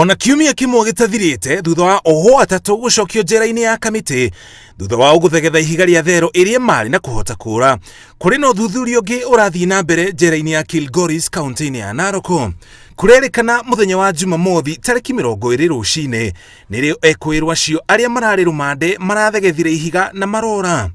Ona kiumia kĩmwe gĩtathirĩte thutha wa ohwo atatũ gũcokio njera-inĩ ya Kamĩtĩ thutha wao gũthegetha ihiga rĩa thero ĩrĩa marĩ na kũhota kũra. Kũrĩ na ũthuthuria ũngĩ ũrathiĩ na mbere njera-inĩ ya Kilgoris kaunti-inĩ ya Narok. Kũrerĩkana mũthenya wa Jumamothi tarĩki 20 rũcinĩ nĩrĩo ekũĩrwo acio arĩa mararĩ rũmande marathegethire ihiga na marora.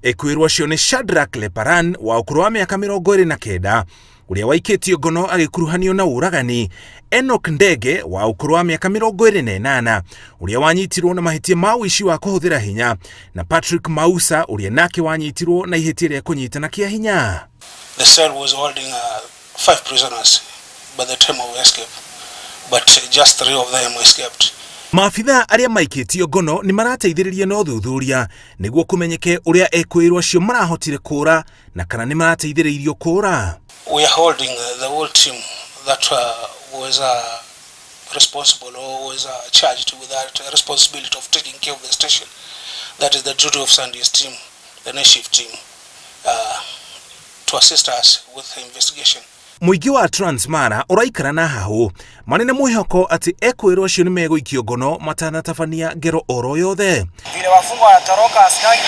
Ekũĩrwo acio nĩ Shadrack Leparan wa ũkũrũ wa mĩaka 29 ũrĩa waikĩtio ngono agĩkuruhanio na ũragani, Enoch Ndege wa ũkũrũ wa mĩaka 28 ũrĩa wanyitirwo na mahĩtia ma ũici wa kũhũthĩra hinya na Patrick Mausa ũrĩa nake wanyitirwo na ihĩtia rĩa kũnyitana kĩa hinya. The cell was holding five prisoners by the time of escape, but just three of them escaped. Maabithaa arĩa maikĩtio ngono nĩ marateithĩrĩria na ũthuthuria nĩguo kũmenyeke ũrĩa ekũĩrwo acio marahotire kũra na kana nĩ marateithĩrĩirio kũra. We are holding the whole team that was responsible or was charged with that responsibility of taking care of the station. That is the duty of Sunday's team, the night shift team, to assist us with the investigation. Mũingĩ wa Transmara ũraikara na hahũ marĩ na mwĩhoko atĩ ekũĩrwo acio nĩ megũikio ngono matanatabania ngero oro yothe. Vile wafungwa wanatoroka askari,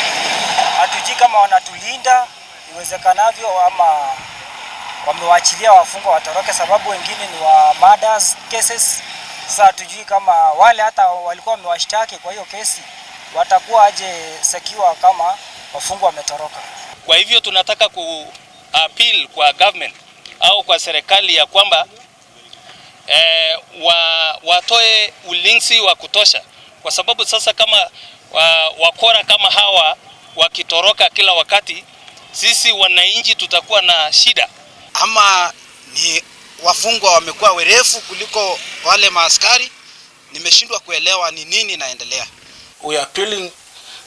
hatujui kama wanatulinda iwezekanavyo ama wamewachilia wafungwa watoroke, sababu wengine ni wa murders cases. Sasa hatujui kama wale hata walikuwa wamewashtaki kwa hiyo kesi watakuwa aje secure kama wafungwa wametoroka. Kwa hivyo tunataka ku appeal kwa government au kwa serikali ya kwamba watoe ulinzi wa kutosha, kwa sababu sasa kama wakora kama hawa wakitoroka kila wakati, sisi wananchi tutakuwa na shida. Ama ni wafungwa wamekuwa werevu kuliko wale maaskari? Nimeshindwa kuelewa ni nini inaendelea. We are appealing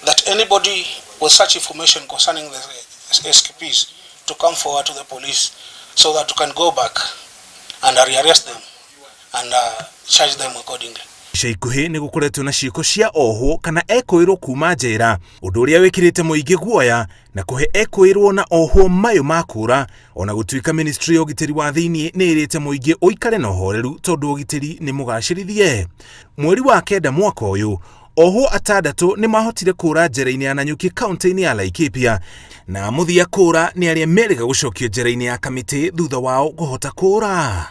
that anybody with such information concerning the escapees to come forward to the police so that we can go back and rearrest them and charge them accordingly. Ica ikuhĩ nĩ gũkoretwo na ciĩko cia ohwo kana ekũĩrwo kuma njera, ũndũ ũrĩa wĩkĩrĩte mũingĩ guoya na kũhe ekũĩrwo na ohwo mayũ ma kũra, ona gũtuĩka ministry ya ũgitĩri wa thĩinĩ nĩ ĩrĩte mũingĩ ũikare na ũhoreru tondũ ũgitĩri nĩ mũgacĩrithie. Mweri wa kenda mwaka ũyũ, ohwo atandatũ nĩ mahotire kũra njera-inĩ ya Nanyuki kaunti-inĩ ya Laikipia, na mũthia kũra nĩ arĩa merĩga gũcokio njera-inĩ ya Kamĩtĩ thutha wao kũhota kũra.